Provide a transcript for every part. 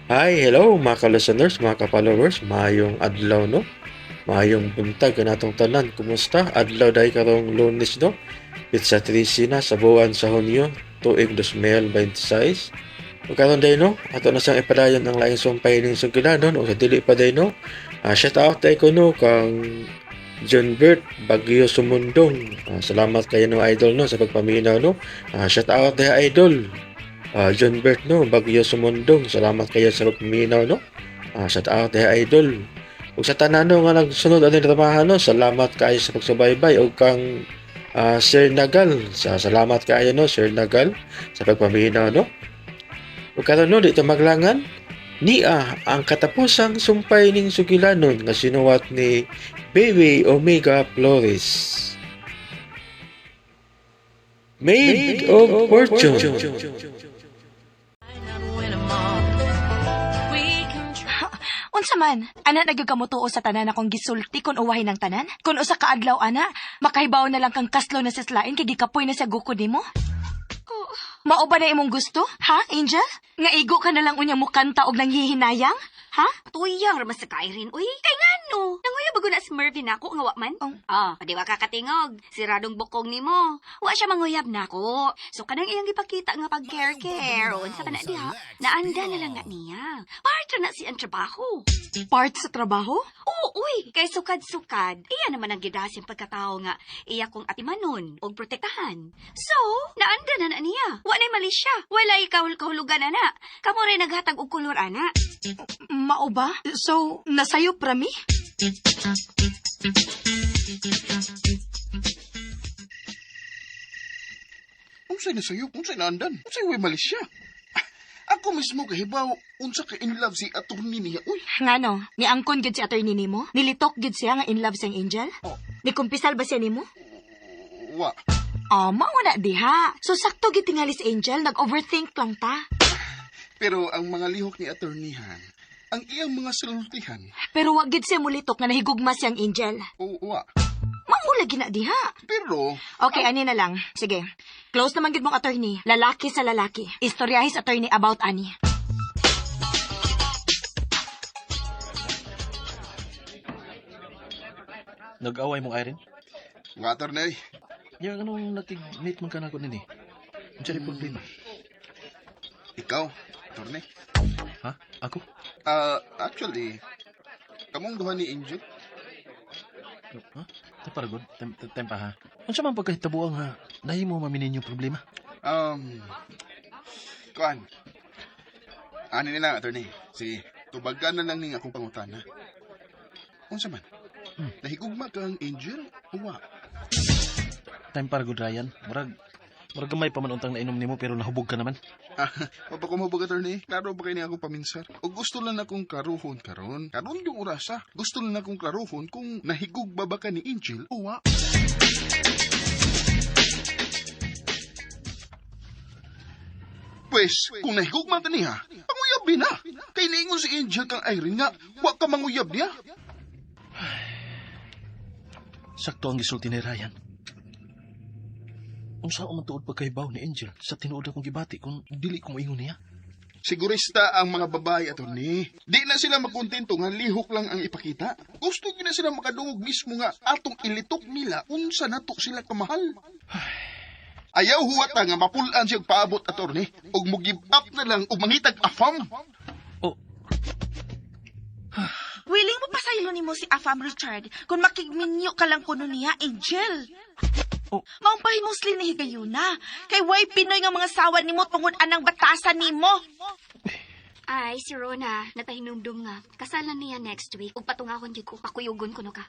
Hi, hello mga ka-listeners, mga ka-followers, maayong adlaw no. Maayong buntag kanatong tanan. Kumusta? Adlaw dahil karong Lunes no. Pizza 13 na sa buwan sa Hunyo, tuig 2026. Ug karon day no, ato na siyang ipadayon ang laing sumpay ning sugilanon o sa dili pa day no. Shout out day ko no kang John Bert Bagyo Sumundong. Salamat kayo no idol no sa pagpaminaw no. Shout out day idol. John Bert no, Bagyo Sumundong. Salamat kayo sa pagpaminaw no. Shout out day idol. Ug sa tanan no nga nagsunod ani trabaho no, salamat kaayo sa pagsubaybay ug kang Sir Nagal. Sa salamat kaayo no Sir Nagal sa pagpaminaw no. Ug karon no, di ta maglangan nia ang katapusang sumpay ning sugilanon nga sinuwat ni Baby Omega Flores. Made of Fortune. Unsa man, ana nagyud ka motuo sa tanan akong gisulti kon uwahin ang tanan? Kon usa ka adlaw ana, makahibaw na lang kang kaslo na sa slain kay gikapoy na sa gukod nimo? Mao ba na imong gusto, ha, Angel? Nga igo ka na lang unya mukanta og nanghihinayang? Ha? Tuyang raman sa Irene. Uy, kay ngano? Nanguyab bago na si Mervin ako nga wa man. Oh. Ah, di ba kakatingog? Siradong bukong nimo. Wa siya manguyab nako. So kanang iyang gipakita nga pag care-care, unsa pa na diha? Naanda na lang nga niya. Part na siya ang trabaho. Part sa trabaho? Oo, uy, kay sukad-sukad. Iya naman ang gidasin pagkatao nga iya kong atimanon og protektahan. So, naanda na na niya. Wa na'y mali siya. Wala'y kahulugan ana. Kamo rin naghatag og kolor ana. Mao ba? So, nasayop rami? Unsay na sayo? Unsay naandan? Unsay way mali siya? Ako mismo kahibaw, unsa ka in love si attorney niya. Uy, Ngano, niangkon gyud si attorney nimo? Nilitok gyud siya nga in love siyang Angel? Oh. Nikumpisal ba siya nimo? Wa. Ah, mao na diha. So sakto gyud tingali si Angel, nag-overthink lang ta. Pero ang mga lihok ni attorney han, ang iyang mga sultihan, Pero wa gyud siya mulitok nga nahigugma siyang Angel. o wa. Mao lagi na diha. Pero, Okay, ani na lang. Sige. Close naman gyud mong attorney. Lalaki sa lalaki. Istoryahe sa attorney about ani. Nag-away mong Irene? wa attorney, Yung anong nakig-meet man ka na ko nini? Unsa rin problema? Ikaw, attorney. Ha? Ako? Actually, kamong duha ni Angel, Ha? Te paragod? Tempa ha? Unsa man pagkahitabo ang ha? Nahimo maminin yung problema? Kuan, ani nila, attorney. Sige, tubagan na lang ning akong pangutana. Unsa man? Nahigugma ka ang Angel o wa? Time paragod, Ryan. Murag gamay pa man untang nainom nimo pero nahubog ka naman. Ah, mapakumubog, attorney. Klaro ba kayo niya akong paminsar? O gusto lang akong klaruhon karon? Karon yung orasa. Gusto lang akong klaruhon kung nahigugma ba ka ni Angel o wa. Pwes, kung nahigugma ka niya, panguyab na. Kay niingon si Angel kang Irene nga, wa ka manguyab niya. Sakto ang gisulti ni Ryan. Unsa man tuod pagkahibaw ni Angel sa tinuod akong gibati kung dili ko moingon niya? Sigurista ang mga babae, attorney. Di na sila makontento nga lihok lang ang ipakita. Gusto gyud na sila makadungog mismo nga atong ilitok nila unsa nato sila kamahal. Ayaw huwata nga mapulaan siya og paabot, attorney, ug mo give up na lang ug mangitag afam. Oh, Willing mo pasaylo nimo si Afam Richard kung makigminyo ka lang kuno niya, Angel. Oh. Maong pahimusli ni Higayuna. Kay way Pinoy nga mga sawa nimo tungod anang batasan nimo. Ay, si Rona, nagpahinumdum nga. Kasalan niya next week. Ug patungahon jud ko, pakuyugon ko no ka.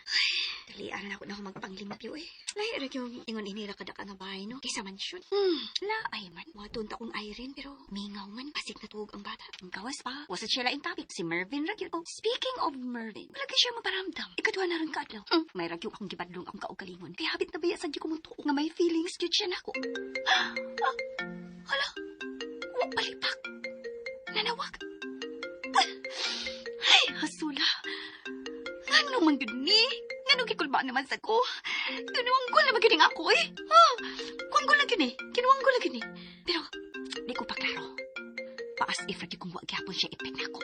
Ay, dalian na ako na ako magpanglimpyo eh. Lahi ra yung ingon inira kada ka nga bahay no. Kaysa mansyon. Laay man. Wadon ta kong Irene pero mingaw man. Pasig natuog ang bata. Ang gawas pa. Wasa siya laing topic. Si Mervin ra gyud. Oh, speaking of Mervin, lagi siya maparamdam. Ikaduha na ron kaadlaw. May ragyo akong gibadlong akong kaugalingon. Kaya habit na baya sa di ko mutuo nga may feelings gyud siya nako. Ah, hala. Wa palipak. Nanawag. Ay, hasula. Ngano man gyud ni? Ngano gikulba naman sa ko? Kinuanggol na magining ako eh. Ha? Kuanggol na gini. Kinuanggol na gini. Pero, di ko pa klaro. Paas if lagi kung wag gyapon siya ipit nako.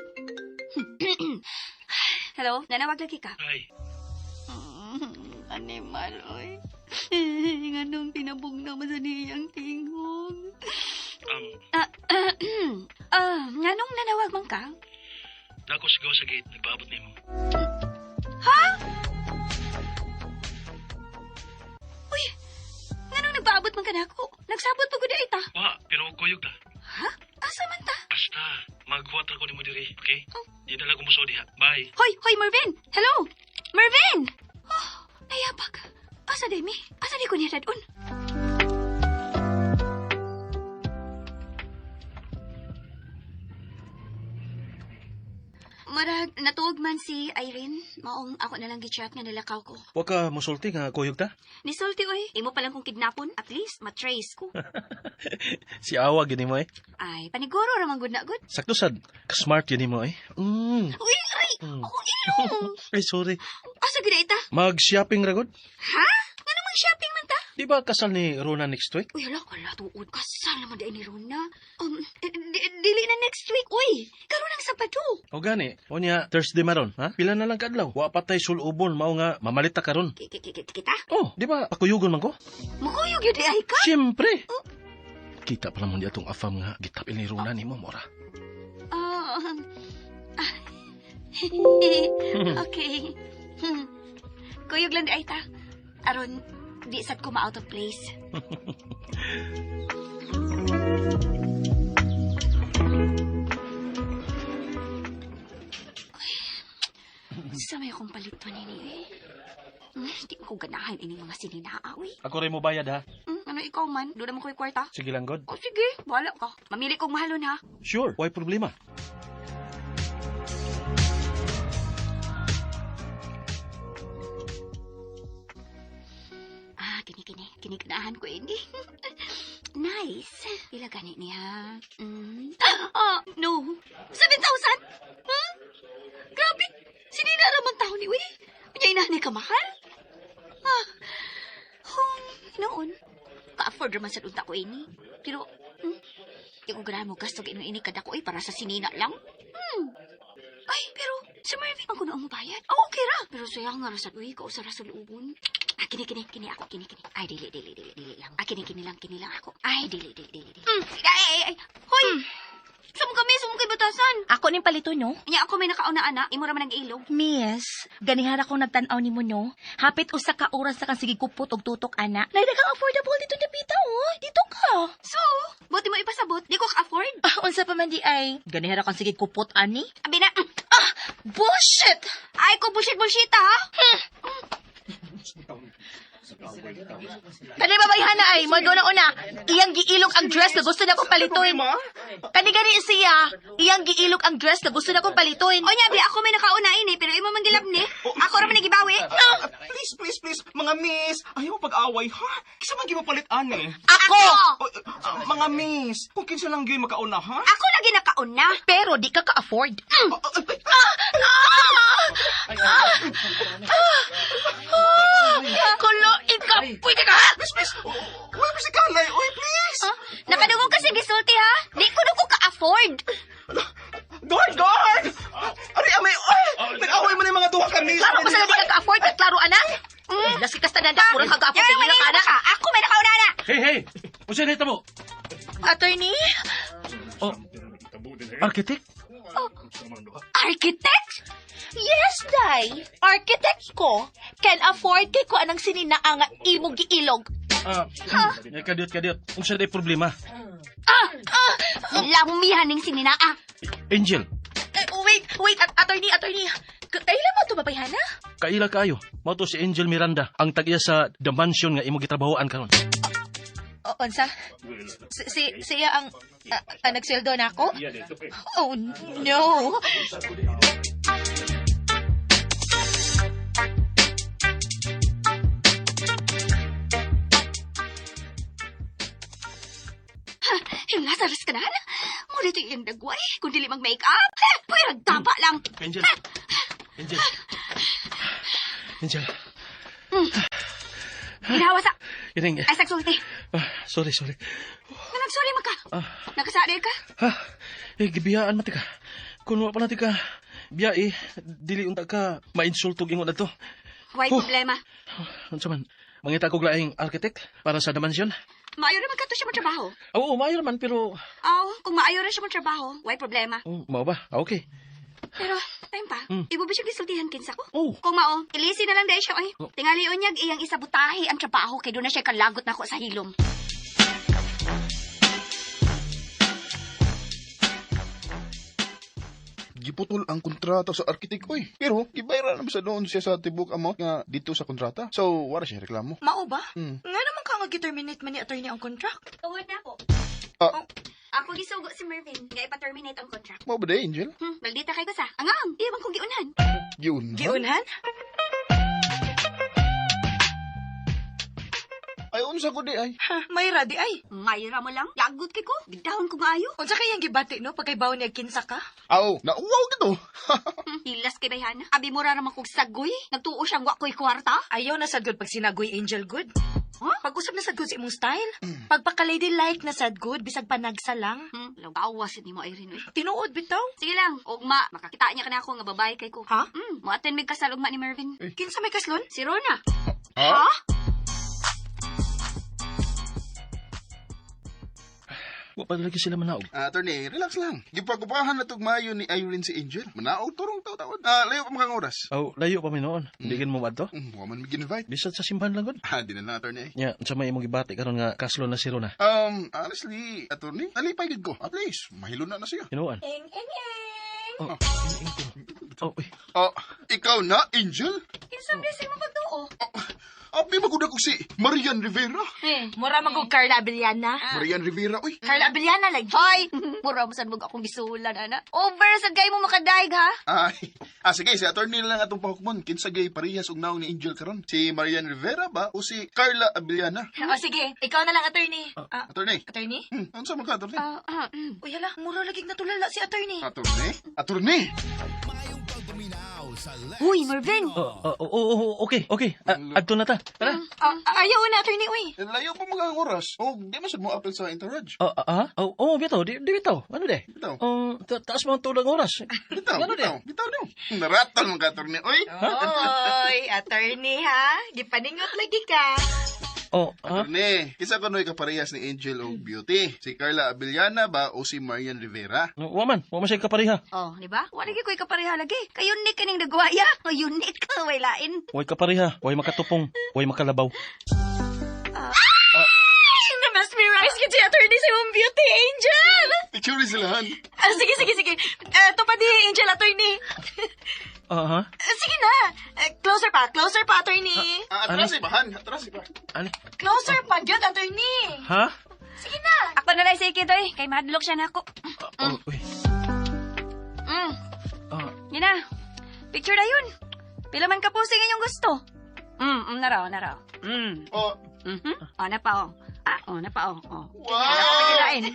Hello, nanawag lagi ka. Ay, Animal, oy. Nganong tinabog naman sa niyang tingog. Nganong nanawag man ka? Dako sigaw sa gate, nagpaabot nimo. Uy, nganong nagpaabot man ka nako? Nagsabot pa gud ita. Wa, pero kuyog ta. Ha? Asa man ta? Basta, maghuwat ra ko nimo diri, okay? Oh. Di na lang kumuso diha. Bye. Hoy, hoy Mervin! Hello! Mervin! Oh, nayabag. Asa di mi? Asa di ko niya dadon? Marag, natuog man si Irene. Maong ako na lang gichat nga nilakaw ko. Wa ka musulti nga kuyog ta? Nisulti oy, imo pa lang kong kidnapon. At least, matrace ko. Si Awa gini mo eh. Ay, paniguro ra man gud na gud. Sakto sad, smart gini mo eh. Mm. Uy, ay, akong ilong. Ay, sorry. Asa gud ita? Mag-shopping ra gud. Ha? Nga namang shopping man ta? Di ba kasal ni Rona next week? Uy, hala, hala, tuod. Kasal naman dahil ni Rona. Dili na next week, uy. Karon ang Sabado. O gani, o niya, Thursday maron, ha? Pila na lang kaadlaw. Wa pa tay sulubon, mao nga mamalit ta karon. Kita? Oh, di ba pakuyugon man ko? Mukuyog yun ay ka? Siyempre. Kita pa naman di atong afam nga gitapil ni Rona nimo mora. Oh. Ah. Okay. Kuyog lang di ay ta. Aron, di sad ko ma-out of place. Sa may akong palito nini eh. Di ko ganahan ining mga sininaa, uy. Ako rin mo bayad ha. Ano ikaw man? Doon naman ko'y kwarta. Sige lang, God. O sige, bahala ka. Mamili kong mahalon ha. Sure, why problema? Ah, kini kini. Kini ganahan ko ini. Nice. Pila gani niya? Mm. Ah, no. 7,000? Hmm? Grabe. Sinina raman tao ni uy. Unya inahan ni kamahal. Ah. Hong, noon. Ka-afford raman sa unta ko ini. Pero, di ko ganahan mo gasto ino ini kada ko para sa sinina lang. Ay, pero si Marvin ang kuno ang bayad. Oh, okay ra. Pero sayang nga ra sa uy, kausa ra sa luubon. Ah, kini kini kini ako, kini kini. Ay, dili dili dili dili lang. Ah, kini kini lang, kini lang ako. Ay, dili dili dili. dili. Ay, ay, ay. Hoy. Sumong kami, sumong kay batasan. Ako ning palito, no? Nya ako may nakauna ana, imo ra man ang ilog. Miss, ganihara kong nagtan-aw nimo, no? Hapit usa ka oras sa kang sige kupot og tutok, ana. Nay daghang affordable dito dapita, oh. Dito ka. So, buti mo ipasabot, di ko ka-afford. Ah, unsa pa man di ay. Ganihara kang sige kupot, ani. Abi na. Bullshit! Ay ko bullshit bullshit ha. Kani babayhana ay, mo na una. Iyang giilog ang dress na gusto na kong palituin. Kani gani siya, iyang giilog ang dress na gusto na kong palituin. Onya bi ako may nakauna ini pero imo man gilab ni. Ako ra man nagibawi. Please, please, please, mga miss, ayaw pag-away, ha? Kisa man gipapalit ani. Ako! O, mga miss, kung kinsa lang gyud makauna, ha? Ako lagi nakauna. Pero di ka ka-afford. Kulo, ikapoy ka ka! Please, please, uy, please, kalay, uy, please. Nakadungog kasi gisulti ha. Di ko na ko ka-afford. Guard, guard! Ari, amay, uy, nag-away mo na yung mga duha ka, miss. Klaro pa sa di ka ka-afford, klaro anak. Lasi ka sa tananda, murag ka ka-afford, Yaman dili man ka anak. ka. Ako may nakauna na. Hey, hey! Unsa na mo? Attorney? Oh, architect? Architect? Yes, day. Architect ko. Can afford kay ko anang sininaa nga imong giilog. Ah, kadiyot, kadiyot. Unsa na problema? Lamihan ning sininaa. Angel, Eh, wait, wait, attorney, attorney. Kailan mo ito babayhana? kaila kaayo. Mao to si Angel Miranda, ang tag-iya sa The Mansion nga imo gitrabahoan karon. O, unsa? Si, siya ang nagsweldo na ako? Oh, no. Yung nasa ka na. Muna ito iyang dagway. Kung dili mag-make-up, pwera tapa lang. Angel. Angel. Angel. Ginawa sa... Kining, Ay, sagsulti. ah, sorry, sorry. Nga nagsorry man ka. Ah. Nakasadir ka. Ha? Eh, gibiyaan man tika. Kung wa pa na tika, biya eh, dili unta ka mainsultog ingon adto. Way Huh. problema. Unsa man, mangita kog laing architect para sa dimension. Maayo ra man kadto siya mo trabaho. Oo, maayo man pero Aw, kung maayo ra siya mo trabaho, way problema. oh, mao ba? Ah, okay. Pero, time pa, ibo ba siya gisultihan kinsa ko? Oh. Kung mao, ilisi na lang dahil siya, oy. Oh. Tingali unyag iyang isabutahi ang trabaho kay doon na siya kalagot nako sa hilom. Giputol ang kontrata sa architect oy. Pero gibayra naman sa doon siya sa tibok amount nga dito sa kontrata. So wala siya reklamo. Mao ba? Mm. Nga naman ka nga gi-terminate man ni attorney ang contract. Tungod na po. Ah, Ako gisugo si Mervin nga ipa-terminate ang contract. mao ba day, Angel? Maldita kay ko sa. Angang, iya man kong giunhan. Giun. Giunhan? Ay unsa ko di ay. Ha, may radi ay. Mayra mo lang. Lagot kay ko. Gidahon ko nga ayo. Unsa kay iyang gibati no pagkaybaw niya kinsa ka? Aw, nauwaw gito. Hilas kay bayhana. Abi mo ra naman kog sagoy. Nagtuo siyang wa ko'y kwarta. Ayaw na sad good pag sinagoy Angel good. Huh? Pag-usap na sad good sa imong style. Pagpaka-ladylike na sad good bisag panagsa lang. Lawas ni mo Irene. Oy. Tinuod bitaw. Sige lang, ugma. Makakita niya ka na ako nga babae kay ko. Ha? Mo-attend mig kasal ugma ni Mervin. Kinsa may kaslon? Si Rona. Ha? Wa pa lagi sila manaog. Ah, attorney, relax lang. Gipagupahan na tugmayo ni Irene si Angel. Manaog turong taw-tawad. Ah, layo pa mga oras. Aw, layo pa mi noon. Hindi kin mo adto. Wa man mi invite. Bisag sa simbahan lang gud. Ah, di na lang, attorney. Nya, unsa may imong gibati karon nga kaslo na si Rona? Honestly, attorney, nalipay gid ko. At least, mahilo na na siya. Hinuan. Eng eng eng. Oh, oh, uy. Oh, ikaw na, Angel? Kinsa man sa imong pagtuo? Oh, abi magud ako si Marian Rivera. Eh. Mura magog Carla Abellana. Marian Rivera, uy. Carla Abellana lagi. Hoy, mura mo sad mo akong gisulan ana. Over sad kay mo makadaig ha. Ay, ah, sige, si attorney na lang atong pahukmon. Kinsa gay parehas og naong ni Angel karon? Si Marian Rivera ba o si Carla Abellana? O sige, ikaw na lang attorney. Ah, Attorney. attorney? Unsa man ka, attorney? Uy, hala, mura lagi natulala si attorney. Attorney? Attorney? Uy, Mervin. Oh, oh, oh, oh, okay, okay. Ah, adto na ta. Tara. Ah, ayaw na attorney, uy. Eh, layo pa mga oras. O, di man sad mo apel sa entourage. Oh, ah, ah? Oh, oh, bitaw, di bitaw. Ano de? Bitaw. Taas mo ang tulang oras. Bitaw, Ano de? bitaw, bitaw no. Naratol mga attorney. Uy! Oy, attorney ha. Gipaningot lagi ka. Oh, ah? Attorney, kinsa kunoy kaparehas ni Angel og Beauty? Si Carla Abellana ba o si Marian Rivera? Wa man, wa man siya kapareha. Oh, di ba? Wala gyud ko'y kapareha lagi. Kay unique kaning nagwaya. Kay unique ka way lain. Way kapareha, way makatupong, way makalabaw. Na-mesmerize ka si attorney sa imong beauty, Angel. Picture sila han. Ah, sige, sige, sige. Ah, ito pa di, Angel, attorney. Ah, ha? Ah, sige na. Ah, closer pa, attorney. Ah, atras iba han, atras iba. Ano? Closer pa, gyud, attorney. Ha? Sige na. Ako na lang sige toy, kay mahadlok siya nako. Oh, uy. Mm. Ah, Yun na. Picture na yun. Pila man ka posing inyong gusto. Naraw, naraw. Oh, Mhm. Oh, na pa oh. Ah, oh, na pa oh. Oh. wow! Lain.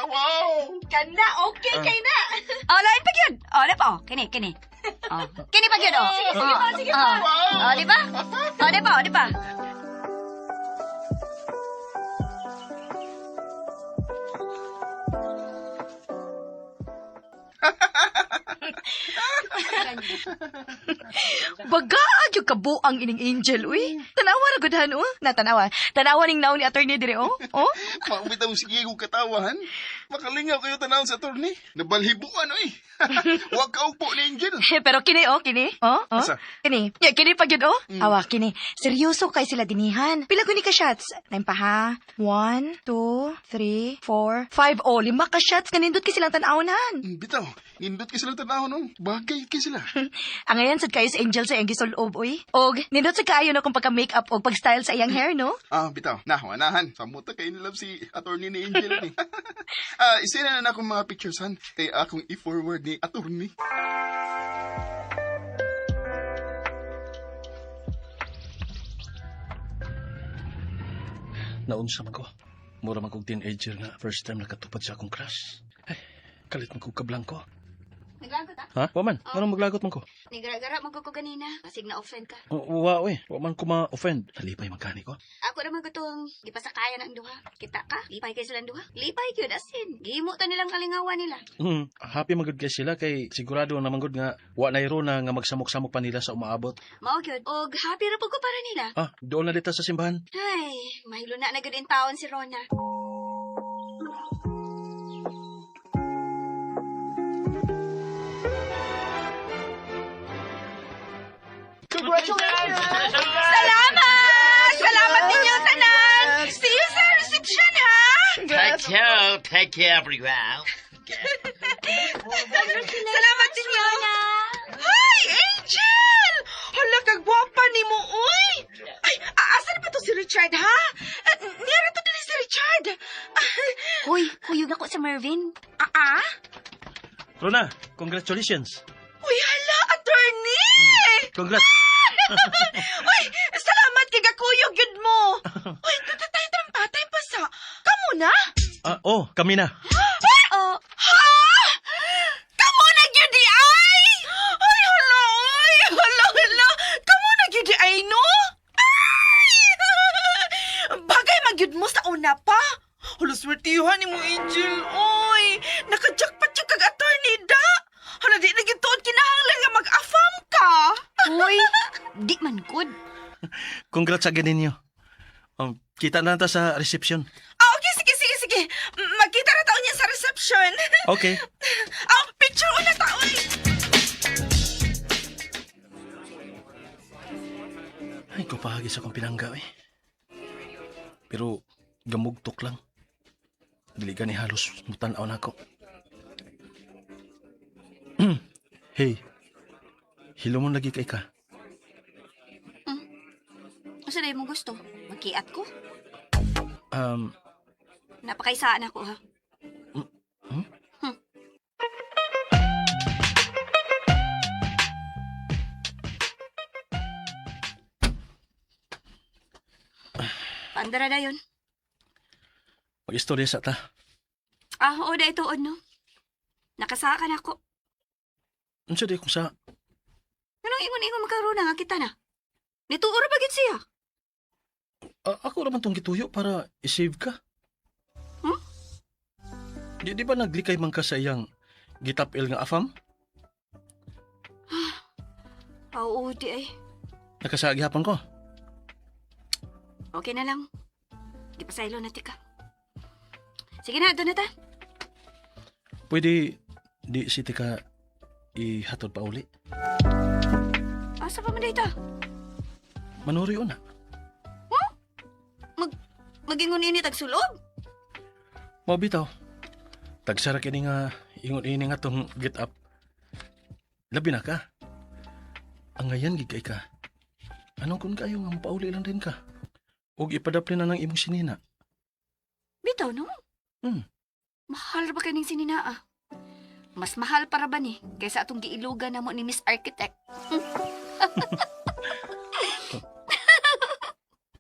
Wow! Kana, okay, kay na. Oh, lain pa gyud. Oh, na pa oh. Kini, kini. Oh. Kini pa gyud oh. Sige, sige pa, sige pa. Oh, di ba? Oh, di pa, oh, di pa. Baga, yung kabuang ining Angel, uy. Tanawa ra gud han, oh. Natanawa. Tanawa ning naon ni attorney dire, oh. Oh. Maubitaw sige kong katawahan. Makalingaw kayo tanawon sa attorney. Nabalhibuan, oy. Huwag ka upo ni Angel. Pero kini, oh, kini. Oh, oh. Asa? Kini. Ya, kini pa gyud, oh. Awa, kini. Seryoso kay sila dinihan. Pila ko ni ka shots? Time pa ha. 1, 2, 3, 4, 5. Oh, lima ka shots. Kanindot kay silang tan-awon-han. Bitaw, nindot kay sila tanawon, no? Bagay kay sila. Ang ngayon sad kayo sa Angel sa iyang gisulob, uy. Og, nindot sad kaayo na kung pagka-makeup og pag-style sa iyang hair, no? Ah, bitaw. Na, wanahan. Samuta kay in love si attorney ni Angel ni. Ah, isina na na akong mga pictures han kay akong i-forward ni attorney. Naunsa man ko. Mura man kog teenager nga first time nakatupad sa akong crush. Ay, kalit man kog kablangko. Naglagot ah. Ha? Wa man, nganong maglagot man ko? Nigara-gara man ko ko ganina. Basig na offend ka. Wa oy, wa man ko ma-offend. Nalipay man kani ko. Ako naman gutong gipasakayan ang duha. Kita ka? Lipay kay silang duha. Lipay gyud asin. Gihimo ta nilang kalingawan nila. Happy man gud kay sila kay sigurado naman gud nga wa na na nga magsamok-samok pa nila sa umaabot. Mao gyud. Og happy ra pud ko para nila. Ah, doon na dito sa simbahan. Ay, mahilo na na gyud in taon si Rona. Salamat! Salamat ninyo tanan! See you sa reception, ha? Take care, everyone. Salamat ninyo! Hi, Angel! Hala, kagwapa ni mo, uy! Ay, asa na ba to si Richard, ha? Nira to dili si Richard. Hoy, kuyog ako sa Mervin. Ah, ah? Rona, congratulations. Uy, hala, attorney! Congrats. Uy, salamat kay gakuyog yun mo. Uy, tatatay trampatay pa sa. Kamu na? Ah, oh, kami na. Oh, Ha? Kamu na gyud di ay! Ay, hala, oy! Hala, hala! Kamu na gyud di ay, no? Ay! Bagay magyud mo sa una pa. Hala, swertihan ni mo, Angel, oy! Naka-jackpot yung kag attorney da! Hala, di na gyud tuod kinahanglan nga mag-afam ka! hoy, di man good. Congrats again ninyo. Kita na ta sa reception. Ah, okay, sige, sige, sige. Magkita na taon niya sa reception. Okay. Ah, picture una taon. Ay, kupahagi sa akong pinangga eh. Pero gamugtok lang. Dili gani halos mutanaw na ako. Hey, hilomon lagi kay ka. Asa na mo gusto? Magkiat ko? Napakaisaan ako ha. Hmm? Hmm. Paandara na yun. Mag-istorya sa ta. Ah, oo na ituon, no? Nakasakan ako. Unsa di kung sa Anong ingon-ingon magkaroon na nga kita na? Nituuro ba gid siya? Ako raman tong gituyo para i-save ka. Hmm? Di ba naglikay man ka sa iyang gitap-il nga afam? Oo, di ay. Nakasagi hapon ko. Okay na lang. Di pa sa ilo na tika. Sige na, doon na ta. Pwede di si tika ihatod pa uli. Asa pa man dito? Manuri una. Mag magingon ini tagsulob. Mao bitaw. Tagsara kini nga ingon ini nga tong get up. Labi na ka. Ang ngayan gid kay ka. Anong kun kayo nga mapauli lang din ka? Ug ipadapli na ng imong sinina. Bitaw no? Mahal ba kaning sinina ah? Mas mahal para ba ni kaysa atong giilugan namo ni Miss Architect.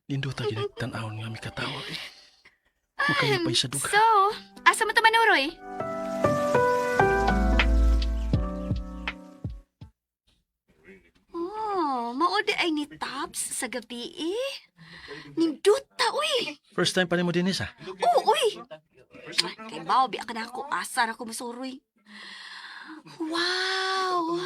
Nindota gid tan-awon nga mikatawa eh. Makalipay sa duga. So, asa man ta manuroy? Oh, mao di ay ni Tops sa gabi eh. Nindota uy. First time pa nimo dinis ah. Oo, uy. Ay, kay bao bi ka na ako asa ra ko masuroy. Wow!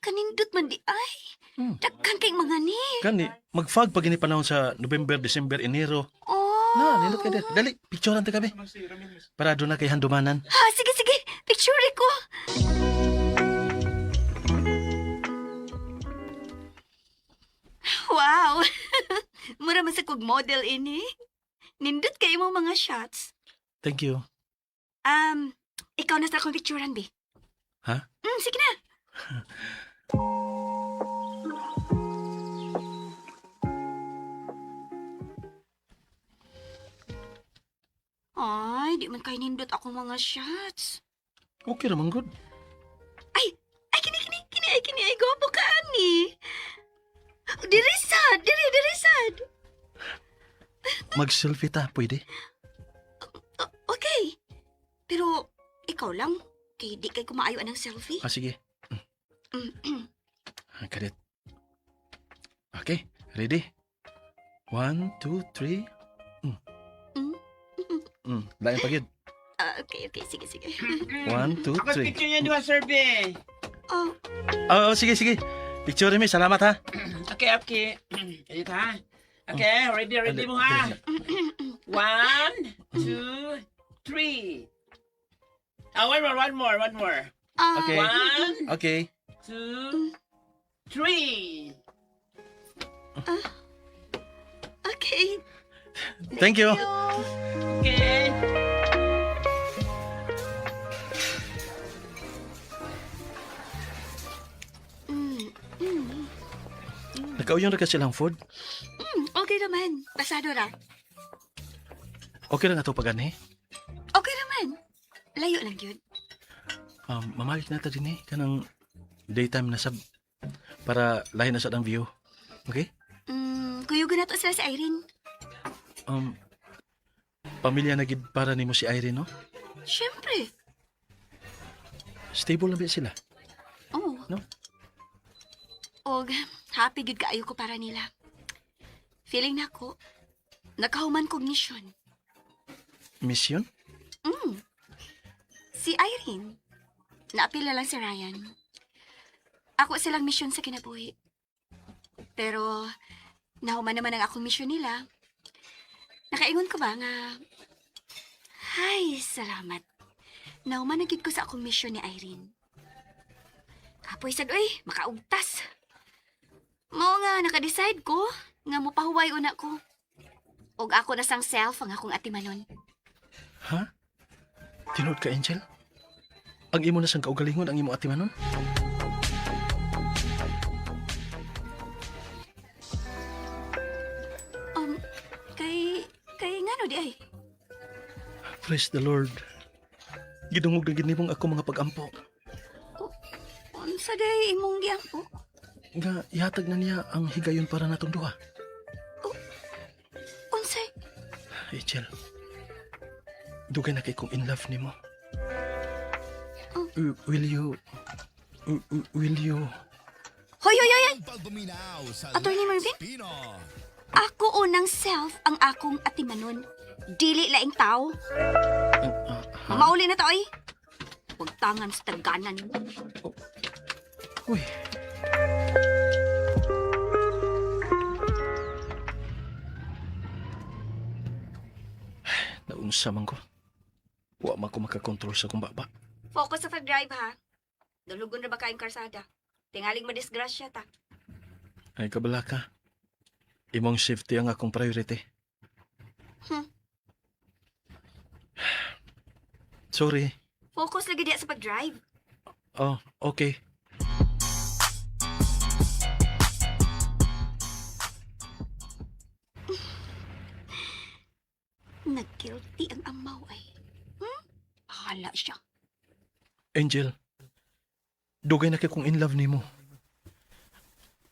Kanindot man di ay. Daghan kay mga ni. Kani mag-fog pag ini panahon sa November, December, Enero. Oh. Na, nindot ka din. Dali, picturean ta kami. Para doon na kay handumanan. Ha, sige, sige. Picture ko. Wow! Mura man sa kog model ini. Nindot kay imong mga shots. Thank you. Ikaw na sa akong picturean, bi. Ha? Sige na. Ay, di man kay nindot akong mga shots. Okay raman good. Ay, ay kini kini kini ay kini ay gwapo ka ani. Diri sad, diri diri sad. Mag-selfie ta, pwede? Okay. Pero ikaw lang. Kay di kay kumaayo anang selfie. Ah, sige. Ah, kadit. Okay, ready? One, two, three. Mm. Lain pa gyud. Ah, okay, okay. Sige, sige. One, two, Ako three. picture niya duha, sir, be. Oh, Oh, sige, sige. Picture mi, salamat ha. Okay, okay. Ayun ha. Okay, ready, ready mo ha. One, two, three. Ah, one more, one more, one more. ah, Okay. One, Okay. two, three. Okay. Thank you. Okay. Nakauyon ra ka silang food. Okay naman. Pasado ra. Okay ra nga to pag-anhi. Okay naman. Layo lang yun. Mamalik na ta din eh. Kanang daytime na sab para lahi na sad ang view. Okay? Kuyugan na to sila si Irene. Pamilya na gid para nimo si Irene, no? Siyempre. Stable na ba sila? Oh. No? Og, happy gid kaayo ko para nila. Feeling na ko, nakahuman kog misyon. Mission? Si Irene, naapil na lang si Ryan. Ako silang misyon sa kinabuhi. Pero, nahuman naman ang akong misyon nila. Nakaingon ko ba nga, ay, salamat. Nahuman na gid ko sa akong misyon ni Irene. Kapoy sad oy, makaugtas. Mao nga, nakadecide ko nga mopahuway una ko. Og ako na sang self ang akong atimanon. Ha? Tinuod ka, Angel? Ang imo na sang kaugalingon ang imo atimanon? Kay ngano di ay? Praise the Lord. Gidungog na gid nimong ako mga pagampo. Unsa day imong giampo? Nga ihatag na niya ang higayon para natong duha. Unsay? Angel, dugay na kay kong in love nimo. Oh. Will you will you Hoy, hoy, hoy, hoy! Attorney Mervin? Ako unang self ang akong atimanon. Dili laing tao. Ah, ha? Mamauli na ta, oy. Huwag tangan sa taganan mo. Uy. Naunsa man ko. Wa man ko makakontrol sa kong baba. Focus sa pag-drive, ha? Dulugon na ba kayong karsada? Tingaling madisgrasya ta. Ay, kabala ka. Imong safety ang akong priority. Sorry. Focus lagi diya sa pag-drive. Oh, okay. Nag-guilty ang amaw ay. Bahala siya. Angel, dugay na kay kong in love nimo.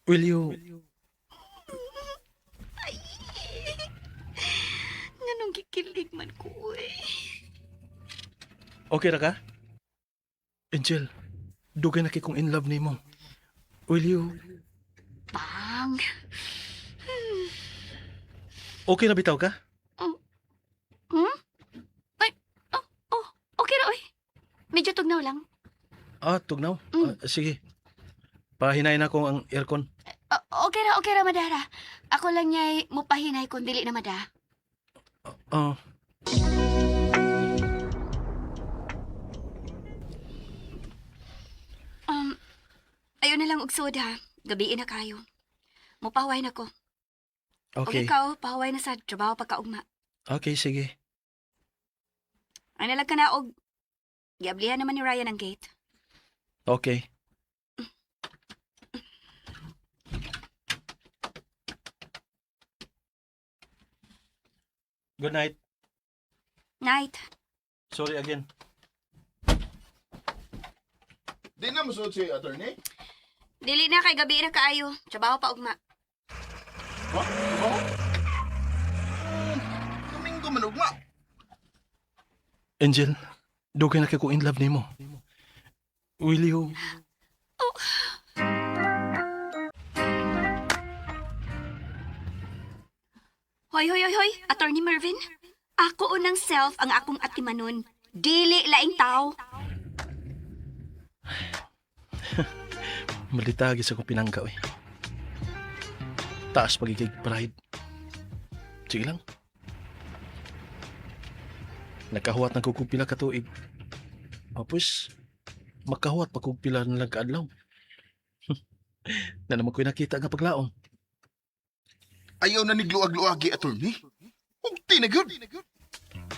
Will you Ay! Nganong gikilig man ko, eh. Okay ra ka? Angel, dugay na kay kong in love nimo. Will you Bang! Okay na bitaw ka? Hmm? Ay, oh, okay ra, oy. Medyo tugnaw lang. Ah, tugnaw. Mm. Ah, sige. Pahinayin ako ang aircon. Oh, okay ra, madara. Ako lang niya'y mupahinay kung dili na mada. Oh, Ayun na lang og soda. Gabiin na kayo. Mupaway na ko. Og okay. ikaw, pahuway na sa trabaho pagkaugma. Okay, sige. Ay nalag ka na og giablihan naman ni Ryan ang gate. Okay. Good night. Night. Sorry again. Di na masuot si attorney. Dili na kay gabi na kaayo. Trabaho pa ugma. Ha? Trabaho? Domingo man ugma. Angel, dugay na kay ko in love nimo. Will you? Hoy, hoy, hoy, hoy, Attorney Mervin. Ako unang self ang akong atimanon. Dili laing tao. Maldita sa akong pinangga, eh. Taas pagigig pride. Sige lang. Nakahuwat na kog pila ka tuig. Tapos, makahuwat pa kog pila na lang kaadlaw. Na naman ko'y nakita nga paglaom. Ayaw na nigluag-luagi, attorney. Hugti na gyud.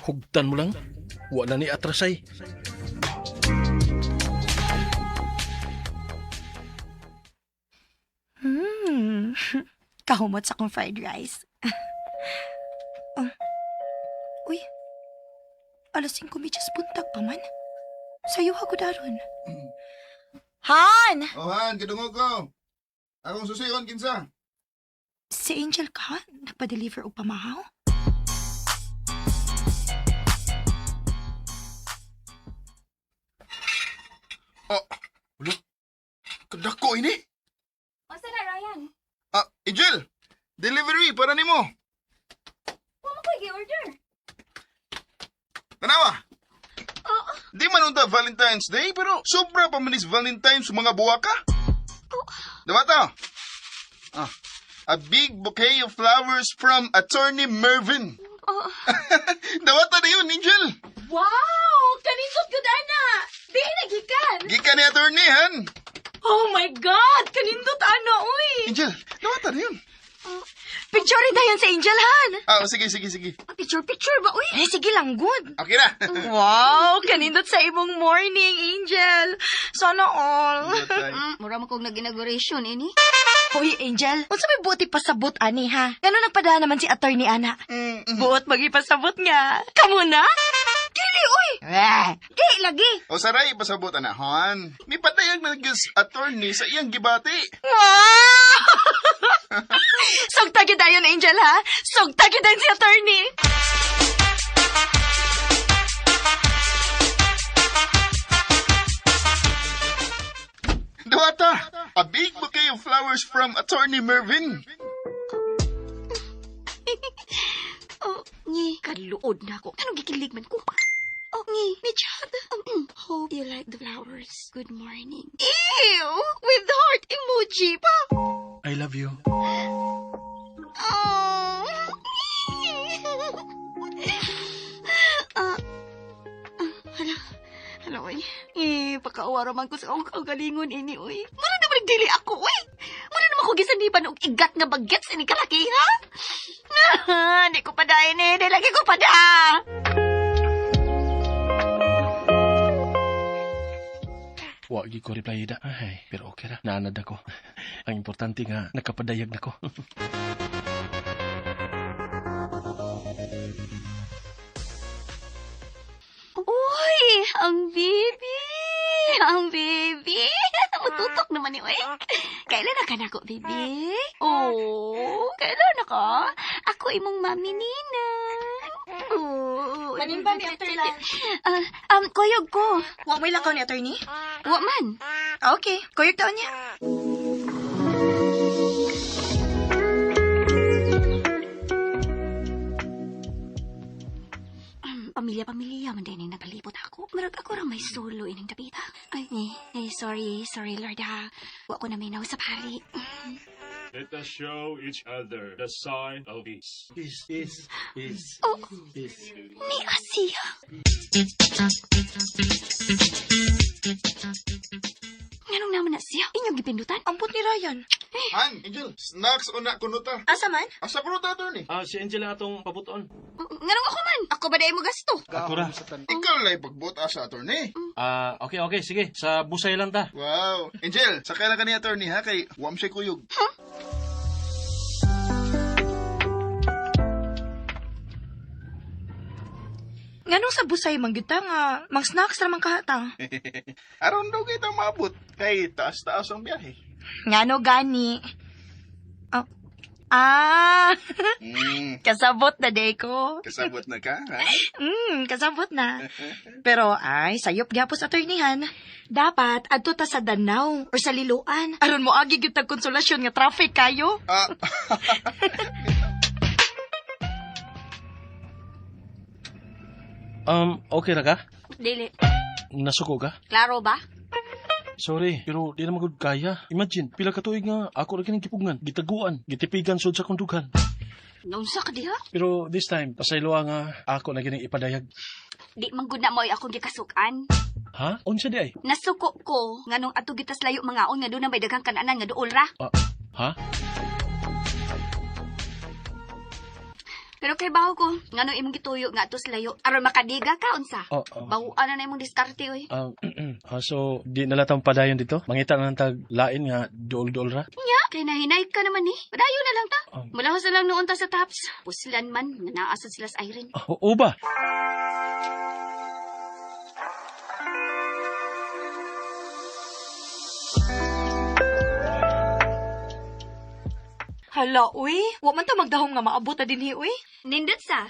Hugtan mo lang. Wala ni atrasay. Kahumot sa akong fried rice. Oh. Uy. Alas 5:30 buntag pa man. Sayo ha ko daron. Han! Ohan, kadungog ko. Akong susiyon, kinsa. Si Angel ka? Nagpa-deliver og pamahaw? Oh, wala. Kadako ini. Asa na, Ryan? Ah, Angel, delivery para nimo. Wa mo ko'y gi-order. Tanawa. Di man unta Valentine's Day, pero sobra pa man is Valentine's mga buwaka. Diba to? Ah, a big bouquet of flowers from Attorney Mervin. Oh. Dawata na yun, Angel. Wow! Kanindot gud ana! Di nagikan! Gikan ni Attorney, han. Oh my God! Kanindot ana, uy! Angel, dawata na yun. Picture rin tayo sa Angel, Han! Ah, sige, sige, sige. Picture, picture ba, uy? Eh, sige lang, good. Okay na. Wow! Kanindot sa imong morning, Angel! Sana all. Mura mo kong nag-inauguration, ini. Uy, Angel, unsa may buot ipasabot ani ha? Ngano nagpadala naman si Attorney ana? Buot magipasabot nga. Kamo na? Dili uy. Eh, Di, lagi. O saray, pasabot na, han. May patayag na gyud attorney sa iyang gibati. Wow! Sugta gyud dayon, Angel ha. Sugta gyud dayon si Attorney. Dawata, a big bouquet of flowers from Attorney Mervin. Oh, ngi, kaluod na ako. Anong gikilig man ko? Oh, ngi, may chat. Hope you like the flowers. Good morning. Ew! With the heart emoji pa. I love you. Oh. Ah, ah, hala. Hala, oy. Eh, pakaawa man ko sa akong kaugalingon ini, oy. Mura naman dili ako, oy. Mura naman ko gisandipan og igat nga bagets ini kalaki, ha? Di ko pa dahin eh. Di lagi ko pa da. Wa gi ko reply da. Ay, pero okay ra. Naanad ako. Ang importante nga nakapadayag na ko. Uy, ang baby! Ang baby! Mututok naman ni Uy. Kailan na ka na ko, baby? Oh, kailan na ka? Ako imong mami nina. Oh. Manimba mi after lunch. Ah, kuyog ko. Wa mo'y lakaw ni Attorney? Wa man. Okay, kuyog taon niya. Pamilya-pamilya man din ang nagpalibot ako. Marag ako ra may solo ining dapita. Ay, eh, sorry, sorry Lord ha. Wa ko na may sa pari. Let us show each other the sign of peace. Peace, peace, peace. Oh. Peace. Ni Asiya. Nganong naman na siya? Inyong gipindutan? Ampot ni Ryan. Han, Angel, snacks o na kunuta. Asa man? Asa kunuta, attorney? Ah, si Angel ang atong pabuton. Nganong ako man? Ako ba dahil mo gasto? Ako ra. Ikaw lang pagbuta sa attorney. Ah, okay, okay, sige. Sa busay lang ta. Wow. Angel, sakay lang ka ni attorney ha, kay wam siya kuyog. Nganong sa busay man gyud ta nga mang snacks ra man kahata. Aron daw kita maabot, kay taas-taas ang biyahe. Ngano gani? Ah, Ah, kasabot na day ko. Kasabot na ka, ha? Kasabot na. Pero ay, sayop gyapon sa attorneyhan. Dapat adto ta sa Danau or sa Liloan. Aron mo agi gyud tag konsolasyon nga traffic kayo. Ah, Okay ra ka? Dili. Nasuko ka? Klaro ba? Sorry, pero di na magud kaya. Imagine, pila ka tuig nga ako ra kining gipugngan, gitaguan, gitipigan sud sa akong dughan. Naunsa ka diha? Pero this time, pasayloa nga ako na gining ipadayag. Di man gud na mo'y akong gikasukan. Ha? Unsa di ay? Nasuko ko nganong ato gitas layo mangaon nga doon na may daghang kananan nga duol ra. Ah, ha? Pero kay baho ko, nganong imong gituyo nga ato sa layo aron makadiga ka unsa. Oh, oh. Bawaan na na imong diskarte oy. So di na lang padayon dito? Mangita na lang tag lain nga duol-duol ra? Nya, kay nahinay ka naman eh. Padayon na lang ta. Mulahos na lang noon ta sa tops. Puslan man, nga naa sad sila sa Irene. Ah, oo ba? Hala, uy. Wa man ta magdahom nga maabot ta dinhi, uy. Nindot sa?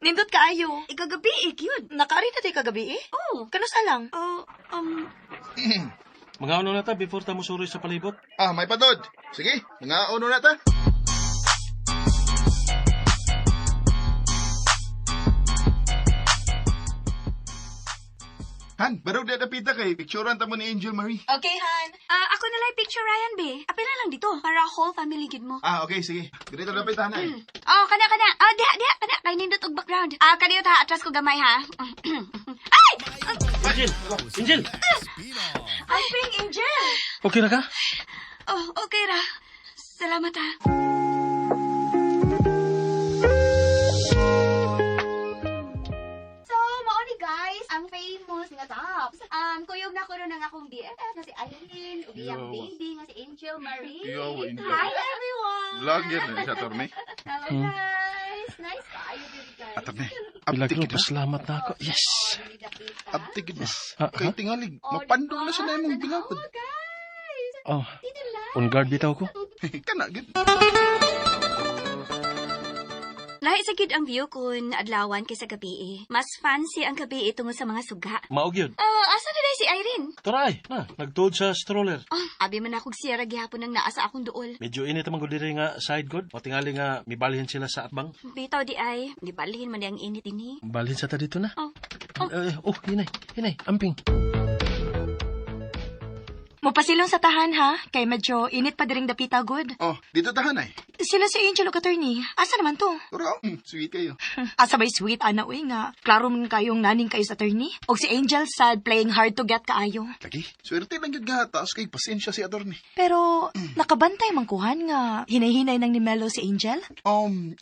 Nindot kaayo. Ikagabi eh, yun. Nakaari na tay kagabi eh. Oh. Kanusa lang? Oh, Mga ano na ta before ta musuroy sa palibot? Ah, may padod. Sige, mga uno na ta. Han, barog di dapita kay picturean ta mo ni Angel Marie. Okay, Han. Ah, ako na lang picture Ryan, be. Apila lang dito para whole family gid mo. Ah, okay, sige. Dito dapita na eh. Oh, kana kana. Ah, diha diha kana kay nindot og background. Ah, kaniyo ta atras ko gamay ha. Ay! Angel! Angel! Amping, Angel! Okay ra ka? Oh, okay ra. Salamat ha. So, mao ni guys, ang famous nga tops. Kuyog na ko ron ang akong BFF na si Irene, ug iyang Yo. baby nga si Angel Marie. Yo, Angel. Hi everyone. Vlogger na siya, Torne. Hello guys. Nice kaayo diri guys. Attorney, Milagro, abtik na. pasalamat na ako. Yes! Abtik na. Ah, Kay ha? tingalig, mapandong na siya na imong bilabod. Oh, on guard bitaw ko. Kana, gid. Lahi sa gid ang view kun adlawan kaysa gabi eh. Mas fancy ang gabi eh, tungod sa mga suga. Mao gyud. Oh, asa na si Irene? Taray, na, nagtuod sa stroller. Oh, abi man akong siyara gihapon ang naa sa akong duol. Medyo init man gud diri nga side god. O tingali nga mibalhin sila sa atbang. Bitaw di ay, di balhin man di ang init dinhi. Balhin sa ta dito na. Oh. Oh, hinay, hinay, amping. Mupasilong sa tahan ha, kay medyo init pa diring dapita good. Oh, dito tahan ay. Sila si Angel ug attorney. Asa naman to? Tura, sweet kayo. Asa bay sweet ana uy nga. Klaro man kayong naning kayo sa attorney. Og si Angel sad playing hard to get kaayo. Lagi, swerte lang gyud nga taas kay pasensya si attorney. Pero nakabantay man kuhan nga hinay-hinay nang ni Melo si Angel.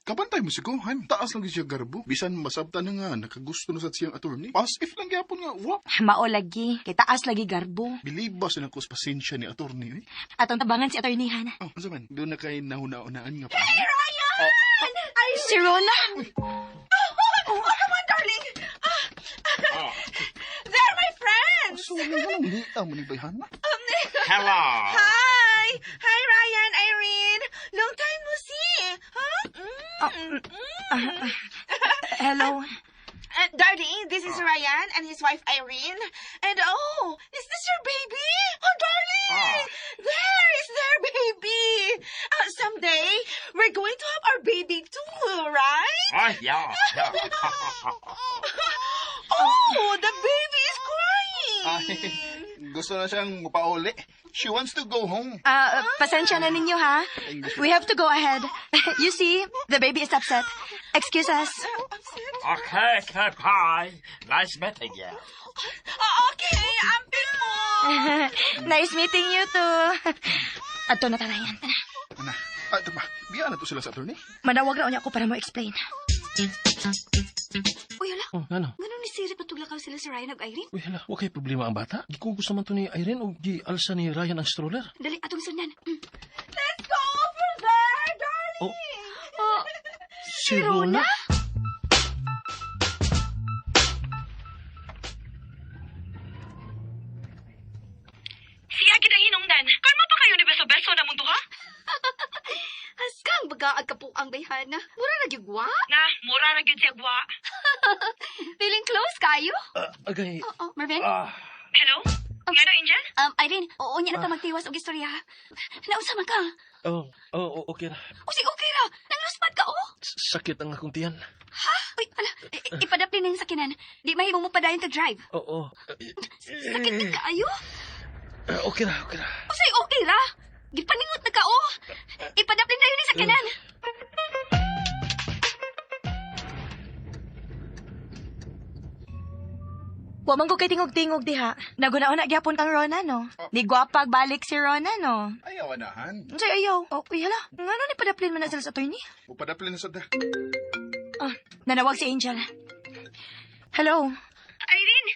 Kabantay mo sigo, han. Taas lang gyud siya garbo. Bisan masabta na nga nakagusto na sa siyang attorney. As if lang gyapon nga, wa. Mao lagi, kay taas lagi garbo. Believe ba sa nang pasensya ni attorney eh? Atong tabangan si attorney han. Oh, unsa man? Doon na kay nahuna-unaan nga pa. Hey, Ryan! Ay, Si Rona. Oh, come on, darling. Ah, They're my friends. So, ano nga nang mo ni bayhana? Hello. Hi! Hi, Ryan, Irene. Long time no see. Huh? Mm. Hello. Darling, this is Ryan and his wife Irene. And oh, is this your baby? Oh, darling! There is their baby. Someday, we're going to have our baby too, right? Oh, yeah. Yeah. Oh, the baby is crying. Ay, gusto na siyang mapauli. She wants to go home. Ah, pasensya na ninyo ha. We have to go ahead. You see, the baby is upset. Excuse us. Okay, bye. Nice meeting you. Oh, okay, amping mo. Nice meeting you too. Adto na ta, Ryan. Ana, ah, ito pa. Biya na to sila sa attorney. Manawag ra unya ko para mo explain. Uy, hala. Oh, ngano? Nganong nisirit patuglakaw sila si Ryan ug Irene? Uy, hala, wa kay problema ang bata. Gikugos naman to ni Irene og gi alsa ni Ryan ang stroller. Dali, atong sundan. Let's go over there, darling. Oh, Oh, si Rona? Siya gid ang hinungdan. Kalma pa kayo ni beso-beso na mundo ha? Haskang, Magaag kapuang bayhana. Mura ra gyud wa. Na, mura ra gyud siya gwa. Feeling close kayo? Agay. Oo, Marvin? Ah, Hello? Ngano, Angel? Irene, oo niya na ta magtiwas og istorya. Nausa man ka? oh, okay ra. O sige, okay ra. Nangluspad ka, oh. Sakit ang akong tiyan. Uy, ala, ipadapli na yung sakinan. Di mahimo mo padayon ka drive. Oo. Sakit na kaayo. Okay ra, okay ra. O sige, okay ra. Gipaningot na ka, oh. Ipadapli na yun yung sakinan. Wa man ko kay tingog-tingog diha. Naguna-una gyapon kang Rona, no? Ni gwapag balik si Rona, no? Ayaw, anahan. Unsay ayaw? Oh, uy, hala. Ngano ni padaplin man na sila sa attorney? Upadaplin na sa da. Ah, nanawag si Angel. Hello? Irene,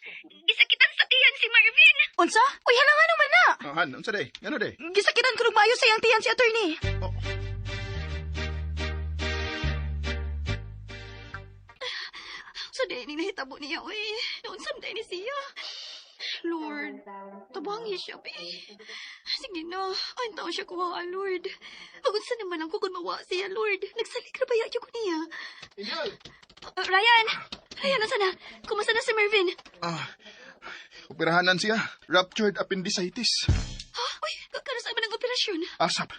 gisakitan sa tiyan si Marvin. Unsa? Uy, hala nga naman na. Han, unsa day? Ngano day? Gisakitan ko maayo sa iyang tiyan si attorney. Oh. So, dahil ni nahitabo niya, uy. Naunsam dahil ni siya. Lord, tabangi siya, be. Sige na, ay taon siya kuha, Lord. Pagunsa naman lang ko kung mawa siya, Lord. Nagsalik ra ba ko niya? Angel! Ryan! Ryan, nasa na? Kumusta na si Mervin? Ah, operahanan siya. Ruptured appendicitis. Ha? Uy, karon man ang operasyon? Asap,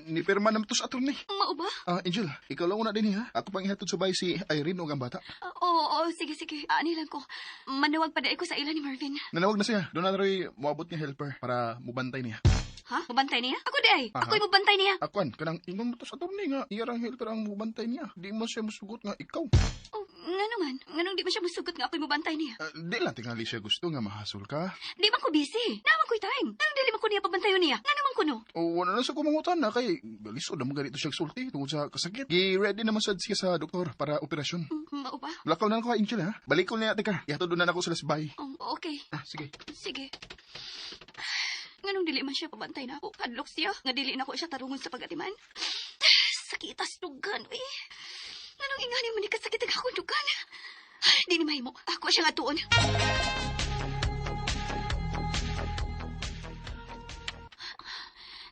ni pirma naman to sa attorney. Mao ba? Ah, Angel, ikaw lang una din ha. Ako pang ihatod sa bahay si Irene og ang bata. Ah, Oo, oo, sige, sige. Ani lang ko. Manawag pa ko sa ila ni Mervin. Nanawag na siya. Doon na rin moabot niya helper para mubantay niya. Ha? Mubantay niya? Ako di ay. Aha. Ako'y mubantay niya. Akuan, kanang ingon mo to sa attorney nga iya rang helper ang mubantay niya. Di mo siya musugot nga ikaw. Oh, nga naman. Nganong di man siya musugot nga ako'y mubantay niya? Ah, di lang tingali siya gusto nga mahasol ka. Di man ko busy. Naman ko'y time. Nganong dili man ko niya pabantayon niya? Nga naman ko no? O wala na sa kumangutan na kay lisod na ganito siya sulti tungod sa kasakit. Gi-ready naman sad siya sa doktor para operasyon. Mao ba? Lakaw na ako, Angel ha. Balik ko niya teka. Ihatod na ako sila sa bahay. Oh, okay. Ah, sige. Sige. Nganong dili man siya pabantay na ako. Hadlok siya. Nga dili na ko siya tarungon sa pagatiman. Sakitas dugan, uy. Nganong ingani man ni kasakit ang akong dugan. Ay, di ni mahimo. Ako siya nga tuon.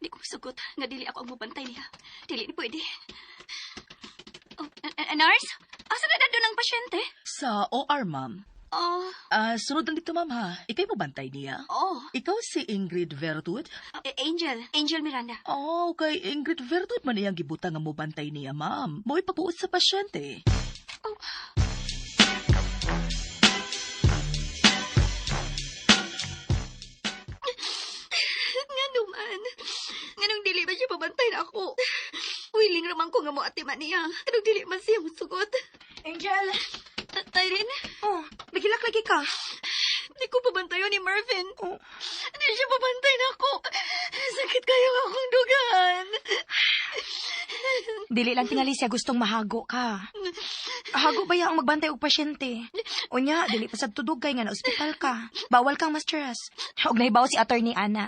Di ko masugot nga dili ako ang mubantay niya. Dili ni pwede. Oh, nurse? Asa na dadto ng pasyente? Sa OR, ma'am. Oh, Ah, sunod lang dito, ma'am, ha? Ika'y mobantay niya? oh. Ikaw si Ingrid Vertud? Angel. Angel Miranda. Oh, kay Ingrid Vertud man iyang gibutang nga mobantay niya, ma'am. Mo'y pagbuot sa pasyente. Oh. Nga naman. Nganong dili ba siya pabantay na ako? Willing raman ko nga mo atiman niya. Nganong dili man siya musugot. Angel! Irene, Oh, nagilak lagi ka. di ko pabantayon ni Mervin. Oh. Hindi siya pabantay na ako. Sakit kayo akong dugan. Dili lang tingali siya gustong mahago ka. Hago ba ang magbantay og pasyente? Unya, dili pa sad tudugay nga na ospital ka. Bawal kang ma-stress. Og nahibaw si attorney Ana.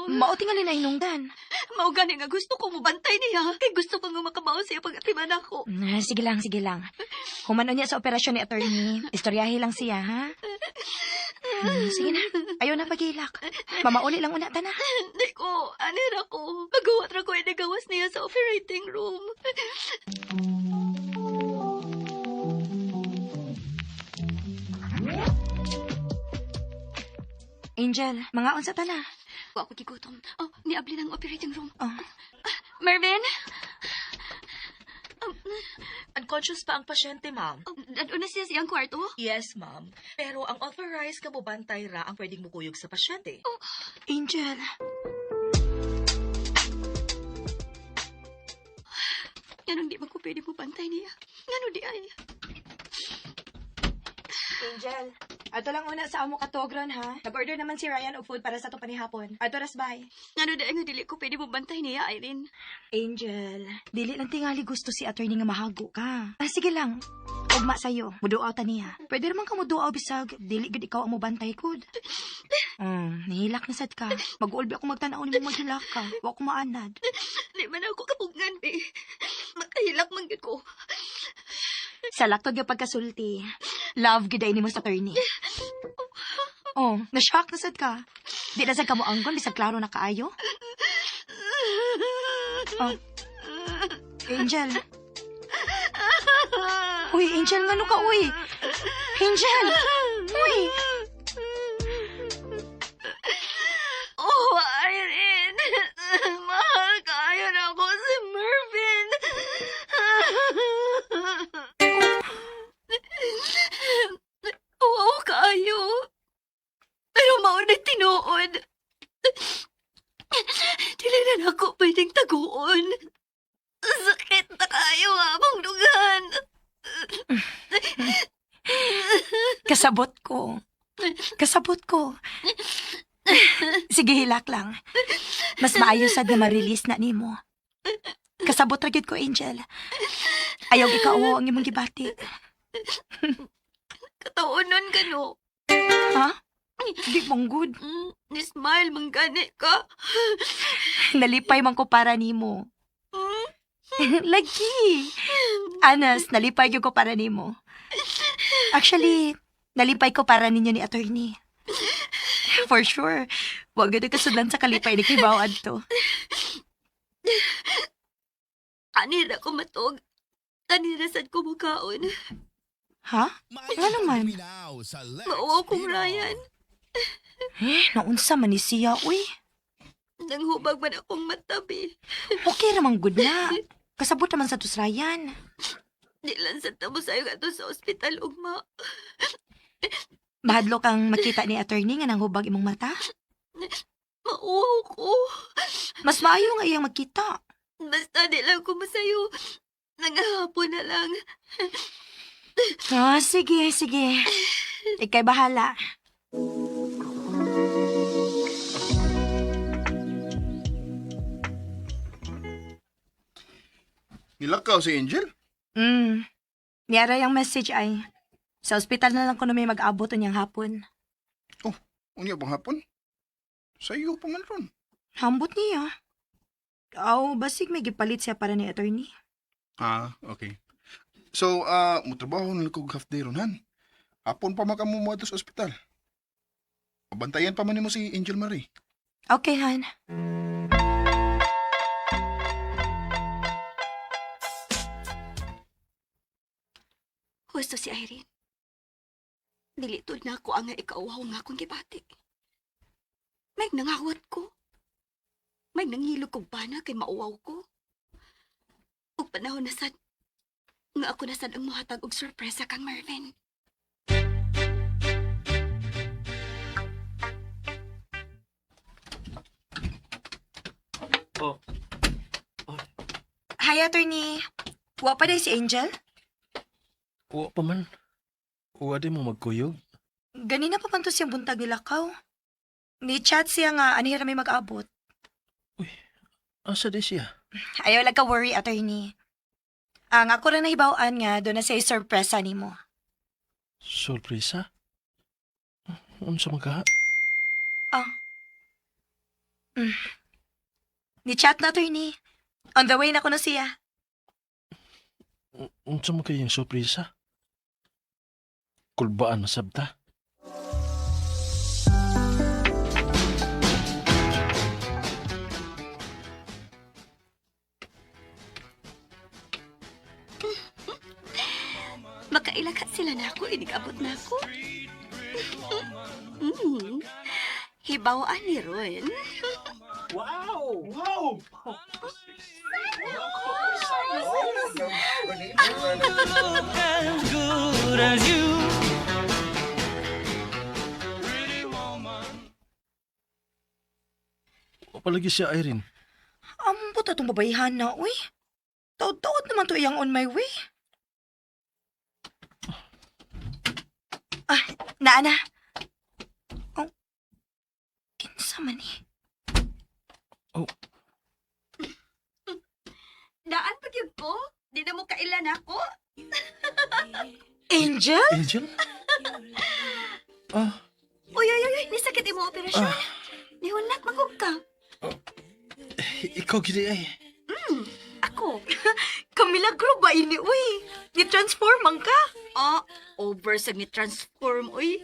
Mao tingali na hinungdan. Mao gani nga gusto ko mobantay niya. Kay gusto ko nga makabaw siya pag atiman ako. Sige lang, sige lang. Human unya sa operasyon ni attorney. Istoryahe lang siya, ha? Sige na. Ayaw na pagilak. Mamauli lang una ta na. Di ko, anir ako. Paghuwat ra ko ay nagawas niya sa operating room. Angel, mga unsa ta na. Wa ako gigutom. Oh, niabli ng operating room. Oh. Mervin? Unconscious pa ang pasyente, ma'am. Oh, na siya siyang kwarto? Yes, ma'am. Pero ang authorized ka mobantay ra ang pwedeng mukuyog sa pasyente. Angel. Nganong di man ko pwede mo bantay niya? Nganong di ay? Angel, ato lang una sa amo katogron ha. Nag-order naman si Ryan og food para sa ato panihapon. Ato ras bye. Ngano di ay nga dili ko pwede mo bantay niya, Irene? Angel, dili lang tingali gusto si attorney nga mahago ka. Ah, sige lang. Ugma sayo, muduaw ta niya. Pwede naman ka muduaw bisag, dili gud ikaw ang mubantay kud. Nihilak na sad ka. Mag-ulbi ako magtan-aw nimo maghilak ka. Wa ko maanad. Di man ako kapugngan, be. Makahilak man gyud ko. Sa laktod nga pagkasulti. Love gid ay nimo sa attorney. Oh, na-shock na sad ka. Di na sad ka mo anggon bisag klaro na kaayo. Oh. Angel. Uy, Angel, ngano ka, uy? Angel! Uy! Oh, Irene! Mahal kayo na ako si Mervin! Wow kayo! Pero mao na tinuod. Dili na nako pwedeng taguon. Sakit na kayo among dugan. Kasabot ko. Kasabot ko. Sige, hilak lang. Mas maayo sad na ma-release na nimo. Kasabot ra gyud ko, Angel. Ayaw ikaw ang imong gibati. Kataunon ka no. Ha? Di mong good. Ni-smile man gani ka. Nalipay man ko para nimo. Lagi. Anas, nalipay gyud ko para nimo. Actually, nalipay ko para ninyo ni attorney. For sure. Wag gyud kasudlan sa kalipay ni Kibaw adto. Kanira ko matog. Kanira sad ko mukaon. Ha? Nga naman. Mauwaw kong Ryan. Eh, naunsa man ni siya, uy. Nanghubag man akong matabi. Okay ramang good na. Kasabot naman sa tus Ryan. Di lang sa tamo sayo ato sa ospital ugma. Mahadlok ang makita ni attorney nga nanghubag imong mata. Mauwaw ko. Mas maayo nga iyang makita. Basta di lang ko masayo. Nangahapon na lang. Ah, sige, sige. Ika'y bahala. Nilakaw si Angel? Niara yung message ay, sa ospital na lang ko na may mag-abot unyang hapon. Oh, unya bang hapon? Sa iyo pa man ron. Hambot niya. Aw, basig may gipalit siya para ni attorney. Ah, okay. So, mutrabaho na kog half day ron, han. Hapon pa makamumo sa ospital. Pabantayan pa man nimo si Angel Marie. Okay, Han. Husto si Irene. Dili tud na ako ang nga ikauhaw nga akong gibati. May nangawat ko. May nangilog kog bana kay mauwaw ko. Ug panahon na sad nga ako na sad ang mohatag og sorpresa kang Mervin. Oh. Hi, attorney. Wa pa day si Angel? Wa pa man. Wa di mo magkuyog. Ganina pa man to siyang buntag nilakaw. Ni chat siya nga anhi ra may mag-abot. Asa di siya? Ayaw lang ka worry, attorney. Ang ako ra nahibaw-an nga doon na siya sorpresa nimo. Sorpresa? Unsa man ka? Ni chat na attorney. On the way na ko na siya. Unsa man kayong sorpresa? Kulbaan masabta. Makailakat sila na ako, inigabot na ako. Hibawaan ni Ron. Wow! Wow! Wa palagi siya, Irene. Ambot atong babayihan na, uy. Taod-taod naman to iyang on my way. Ah, naa na. Oh, kinsa man eh. Daan pa gyud ko. Di na mo kailan ako. Angel? Angel? Ah, Uy, uy, uy, uy, nisakit imo operasyon. Nihunlat magug ka. ikaw gid ay. Ako. Kamilagro ba ini, uy? Ni-transform man ka. Ah, over sa ni transform uy.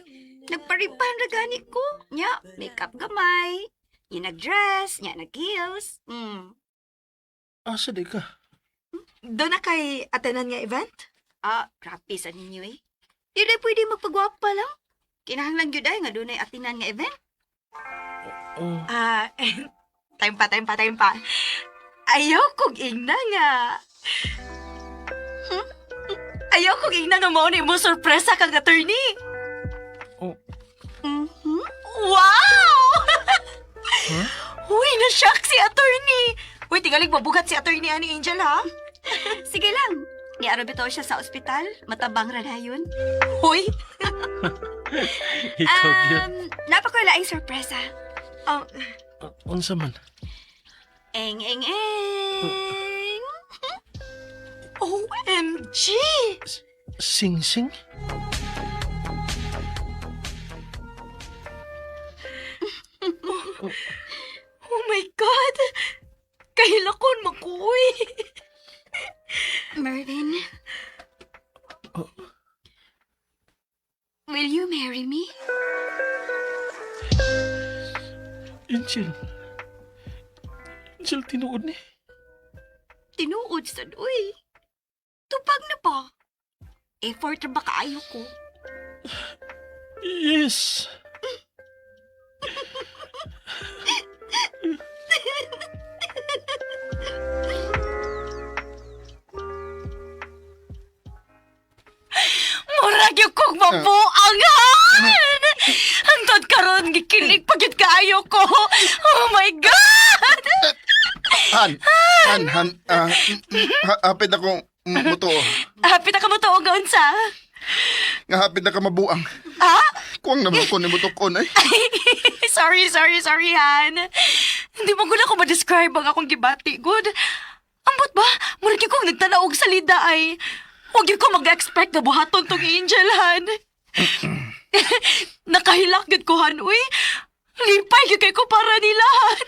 Nagpariban ra gani ko. Nya, makeup gamay. Nya nag-dress, nya nag-heels. Asa di ka? Doon na kay atenan nga event? Ah, grabe sa ninyo eh. Di na pwede magpagwapa lang. Kinahanglan gyud ay nga dunay atinan nga event. Oh, Ah, time pa, time pa, time pa. Ayaw kong ingna nga. Hmm? Ayaw kong ingna nga mao ni mo sorpresa kang attorney. Oh. Mhm. Wow! Huh? Uy, na-shock si attorney. Uy, tingalig mabugat si attorney ani Angel ha. Sige lang. Niaro bitaw siya sa ospital. Matabang ra na yun. Uy, ikaw gyud. Napakalaing sorpresa. Unsa man? Eng, eng, eng. OMG! Sing sing? Oh my God! Kahilakon makuy. Mervin. Oh. Will you marry me? Angel. Angel, tinuod ni. Tinuod sad, uy. Tupag na ba? Effort ra ba kaayo ko? Yes. Murag yung kong mabuangan! Hangtod karon gikilig pa gyud kaayo ko. Oh my God! Han, han, han, hapit ako muto. Hapit na ka mo tuog unsa? Nga hapit na ka mabuang. Ha? Kuwang naman ko ni mutukon ay. Sorry, sorry, sorry, Han. Hindi mo gud ako ma-describe ang akong gibati, good. Ambot ba? Murag gyud kong nagtanaog sa lida ay. Huwag gyud ko mag-expect na buhaton tong Angel, Han. Nakahilak gyud ko, Han, uy. Lipay gyud kay ko para nila, Han.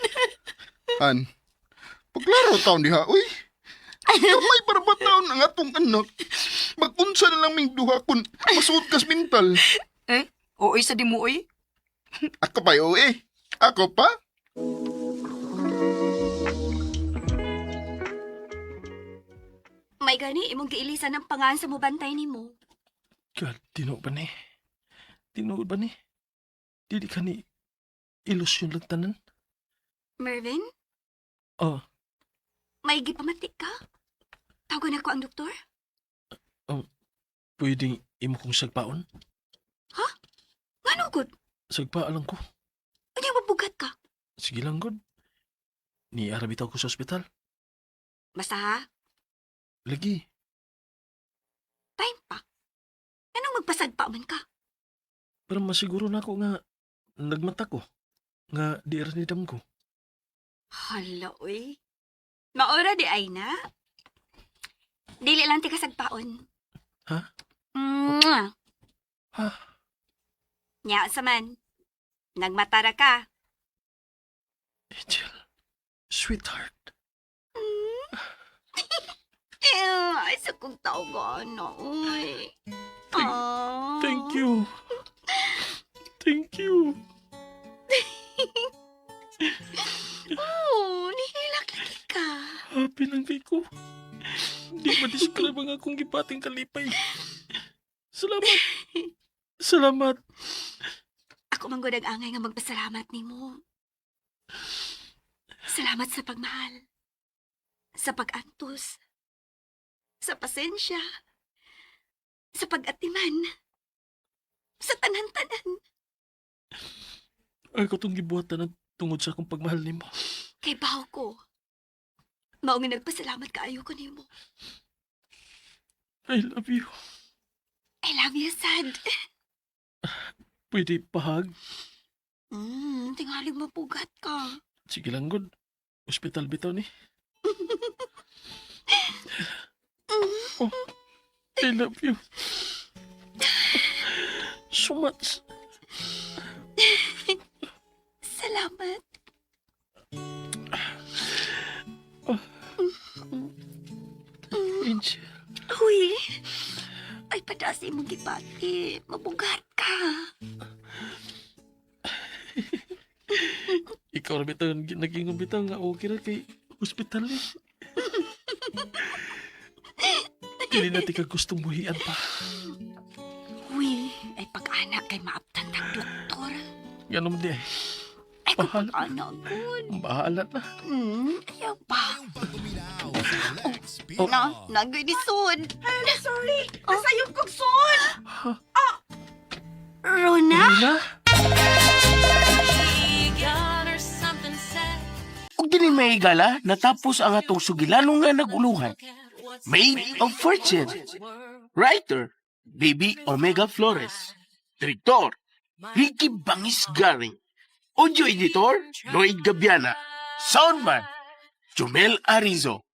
Han, pagklaro taon diha, uy. Kamay para ba taon ang atong anak? Magunsa na lang ming duha kun masuot kas mental. Eh? Uy, sa di mo, uy. Ako pa, uy. Ako pa? May gani imong giilisan ang pangan sa mubantay nimo. God, tinuod ba ni? Tinuod ba ni? Dili ka ni ilusyon lang tanan? Mervin, Oh, may gipamati ka? Tawagan ako ang doktor? Pwedeng imo kong sagpaon? Ngano gud? Sagpaan lang ko. Unya mabugat ka? Sige lang, God. Ni bitaw ko sa ospital. Basta ha, Lagi. time pa. Anong magpasagpa man ka? Pero masiguro na ako nga nagmata ko. Nga di ra ni dam ko. Hala, uy. Maora di ay na. Dili lang ti kasagpaon. Ha? Mwah! Ha? Nya sa man. Nagmatara ka. Angel. Sweetheart. Eh, ay sa kong tawagan na, uy. Aw. Thank you. Thank you. Oo, nihilak lagi ka. Happy lang kay ko. Hindi ma-describe ang akong gibating kalipay. Salamat. Salamat. Ako man gud ang angay nga magpasalamat nimo. Salamat sa pagmahal. Sa pag-antos. Sa pasensya. Sa pag-atiman. Sa tanan-tanan. Ay ko itong gibuhatan ng tungod sa akong pagmahal nimo. Kay baho ko. Mao nga nagpasalamat kaayo ko nimo. I love you. I love you, sad. Pwede pahag. Tingalig mapugat ka. Sige lang, God. Hospital bitaw ni. Oh, I love you. So much. Salamat. Angel. Uy. Ay, padas imong gibati. Mabugat ka. Ikaw ra bitaw naging bitaw nga okay ra kay hospital ni. Dili na tika gustong buhian pa. Uy, ay pag-ana kay maaptan tag doktor. Ganom di ay. Ay, kung Bahala. pag-ana gud. Bahala na. Ayaw pa. Oh, na, nagoy ni Sud. Ay, sorry. Nasayop kong son. Rona? Rona? Ug dili mahigala, natapos ang atong sugilanong nga naguluhan. Maid of Fortune. Writer, Baby Omega Flores. Director, Ricky Bangis Garing. Audio editor, Lloyd Gabiana. Soundman, Jumel Arizo.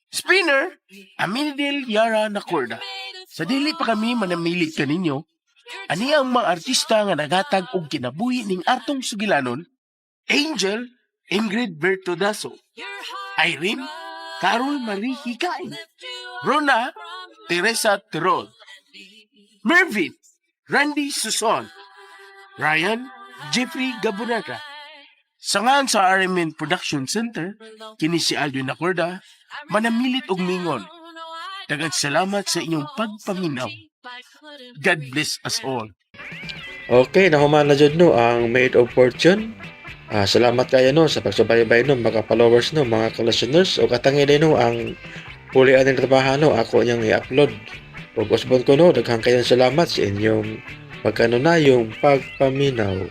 Spinner, Aminidel Yara Nacorda. Sa dili pa kami manamilit kaninyo, ani ang mga artista nga nagatag og kinabuhi ning atong sugilanon, Angel Ingrid Bertodaso, Irene Carol Marie Hikain, Rona Teresa Terod, Mervin Randy Suson, Ryan Jeffrey Gabunaga. Sa ngan sa RMN Production Center, kini si Alvin Acorda, manamilit og mingon. Daghang salamat sa inyong pagpaminaw. God bless us all. Okay, nahuman na jud no ang Made of Fortune. Ah, salamat kayo no sa pagsubaybay no mga followers no, mga listeners o katangi din no ang puli aning trabaho no ako niyang i-upload. Ug usbon ko no, daghang kayong salamat sa inyong pagkanunayong pagpaminaw.